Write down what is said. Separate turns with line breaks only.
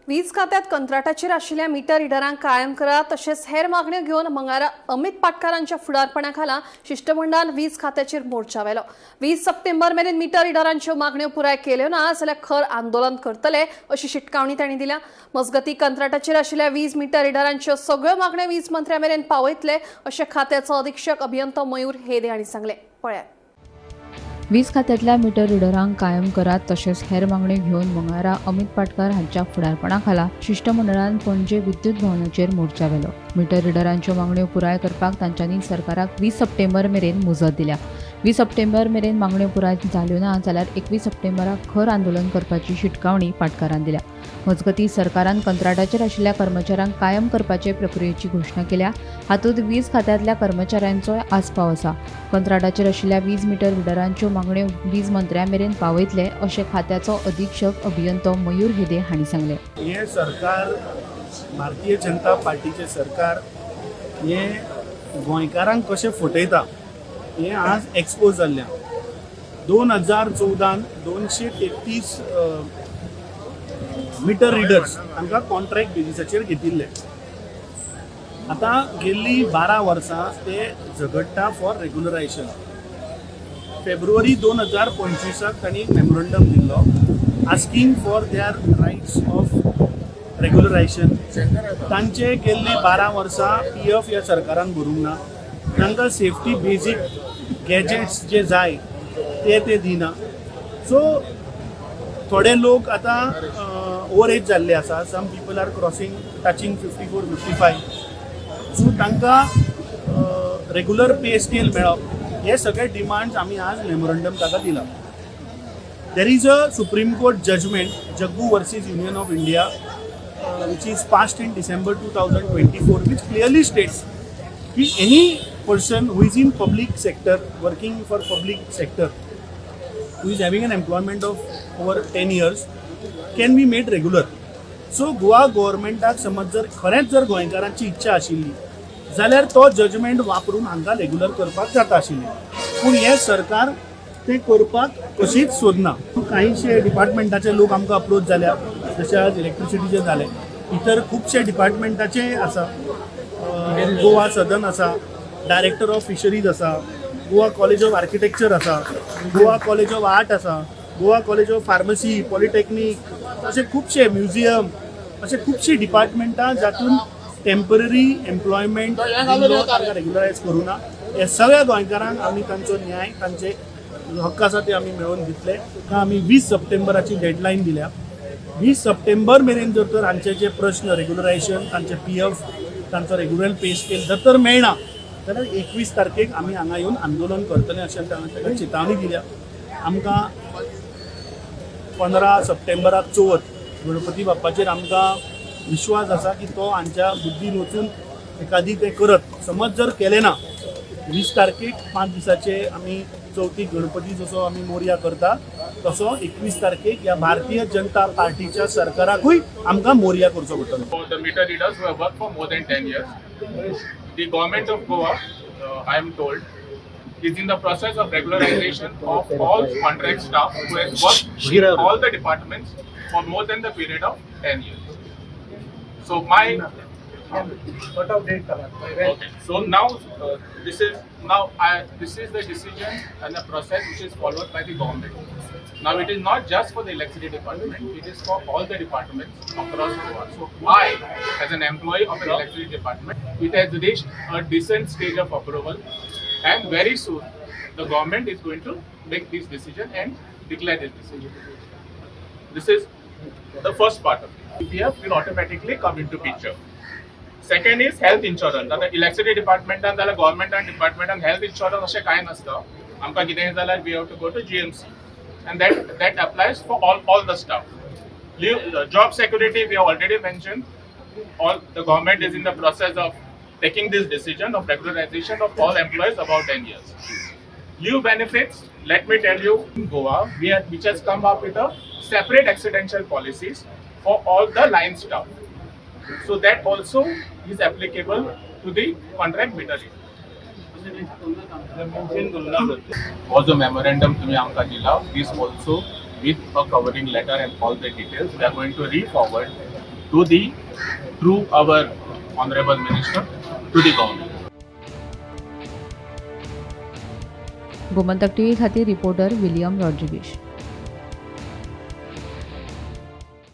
वीज खात्यात कंत्राटाचेर आशिल्ल्या मिटर रिडरांक कायम करात तशेंच हेर मागण्यो घेवन मंगळारा अमित पाटकारांच्या फुडारपणा खाला शिश्टमंडळान वीज खात्याचेर मोर्चा व्हेलो. 20 सप्टेंबर मेरेन मिटर रिडरांच्यो मागण्यो पुराय केल्यो ना जाल्यार खर आंदोलन करतले अशी शिटकावणी तांणी दिल्या. मजगती, कंत्राटाचेर आशिल्ल्या वीज मिटर रिडरांच्यो सगळ्यो मागण्यो वीज मंत्र्या मेरेन पावयतले अशें खात्याचो अधीक्षक अभियंतो मयूर हेदे हांणी सांगलें. पळयात.
वीज खात्यांतल्या मिटर रिडरांक कायम करात तशेंच हेर मागण्यो घेवन मंगळारा अमित पाटकार हांच्या फुडारपणा खाला शिश्टमंडळान पणजे विद्युत भवनाचेर मोर्चा व्हेलो. मिटर रिडरांच्यो मागण्यो पुराय करपाक तांच्यांनी सरकाराक 20 सप्टेंबर मेरेन मुजत दिल्या. 20 सप्टेंबर मेरेन मागण्यो पुराय जाल्यो ना जाल्यार 21 सप्टेंबराक खर आंदोलन करपाची शिटकावणी पाटकारान दिल्या. मजगतीं, सरकारान कंत्राटाचेर आशिल्ल्या कर्मचाऱ्यांक कायम करपाचे प्रक्रियेची घोशणा केल्या. हातूंत वीज खात्यांतल्या कर्मचाऱ्यांचोय आस्पाव आसा. कंत्राटाचेर आशिल्ल्या वीज मिटर रिडरांच्यो मागण्यो वीज मंत्र्या मेरेन पावयतले अशें खात्याचो अधीक्षक अभियंतो मयूर हेदे हांणी सांगलें.
हे सरकार, भारतीय जनता पार्टीचें सरकार हे गोंयकारांक कशें फटयता हें आज एक्सपोज जाल्लें. 2014न 233 मिटर रिडर्स तांकां कॉन्ट्रॅक्ट बेजिसाचेर घेतिल्ले. आतां गेल्ली 12 वर्सां ते झगडटा फॉर रेगुलरायझेशन. फेब्रुवारी 2025ाक तांणी मेमोरंडम दिल्लो asking for their rights of regularization. तांचे गेल्ली 12 वर्सां पीएफ ह्या सरकारान भरूंक ना. तांकां सेफ्टी बेजीक गॅजेट्स जे जाय ते ते दिना. सो थोडे लोक आतां ओवर एज जाल्ले आसा. Some people are crossing, touching 54, 55. So तांकां रेगुलर पे स्केल मेळप हे सगळे डिमांड्स आमी आज मेमोरंडम ताका दिला. There is a Supreme Court judgment, Jaggu versus Union of India, which is passed in December 2024, which clearly states की any person who is in public sector, working for public sector, who is having an employment of over 10 years, can be made regular. So Goa गव्हर्मेंटाक समज जर खरेंच जर गोंयकारांची इच्छा आशिल्ली जाल्यार तो जजमेंट वापरून हांकां रेगुलर करपाक जाता आशिल्लें. पूण हें सरकार तें करपाक कशीच सोदना. कांयशे डिपार्टमेंटाचे लोक आमकां अप्रोच जाल्या, जशे आज इलेक्ट्रिसिटीचे जाले, इतर खुबशे डिपार्टमेंटाचे आसा. गोवा सदन आसा, डायरेक्टर ऑफ फिशरीज आसा, गोवा कॉलेज ऑफ आर्किटेक्चर आसा, गोवा कॉलेज ऑफ आर्ट आसा, Goa college of pharmacy, polytechnic, असे खुबशे म्युझियम, असे खुबशीं डिपार्टमेंटां जातून टेम्पररी एम्प्लॉयमेंट रेगुलरायज करूं ना. हे सगळ्या गोंयकारांक आमी तांचो न्याय, तांचे हक्क आसा ते आमी मेळोवन दितले. ताका आमी 20 सप्टेंबराची डेडलायन दिल्या. 20 सप्टेंबर मेरेन जर तर हांचे जे प्रश्न, रेगुलरायझेशन, तांचे पीएफ, तांचो रेग्युलर पे स्केल जर तर मेळना जाल्यार 21 तारखेक आमी हांगा येवन आंदोलन करतले अशें तांकां चितावणी दिल्या. आमकां 15 सप्टेंबराक चवथ, गणपती बाप्पाचेर आमकां विश्वास आसा की तो हांच्या बुद्दीन वचून एकादी ते करत. समज जर केलें ना, 20 तारखेक 5 दिसाचे आमी चवथीक गणपती जसो आमी मोरया करता तसो 21 तारखेक ह्या भारतीय जनता पार्टीच्या सरकाराकूय आमकां मोरया करचो पडटलो.
For the meter readers who have worked for more than 10 years, the government of Goa, I am told, is in the process of regularization of all contract staff who has worked in all the departments for more than the period of 10 years. So my Okay, so now this is the decision and the process which is followed by the government. Now it is not just for the electricity department; it is for all the departments across Goa. So I, as an employee of the electricity department, it has reached a decent stage of approval, and very soon the government is going to make this decision and declare this decision. This is the first part of it. PF will automatically come into picture. Second is health insurance. आतां electricity डिपार्टमेंटान जाल्यार गव्हर्मेंटान डिपार्टमेंटान health insurance अशें कांय नासता. आमकां कितेंय जाल्यार we have to go to GMC and that applies for all the staff. Leave, job security we have already mentioned. All the government is in the process of taking this decision of regularization of all employees about 10 years. Leave benefits, let me tell you, in Goa, we have, which has come up with a separate accidental policies for all the line staff. So that also is applicable to the contract meter reader. हो जो memorandum तुम्ही आमकां दिला, this also with a covering letter and all the details, we are going to re-forward. to the through our honorable minister to the government.
Gomantak TV खातीर reporter William Rodrigues.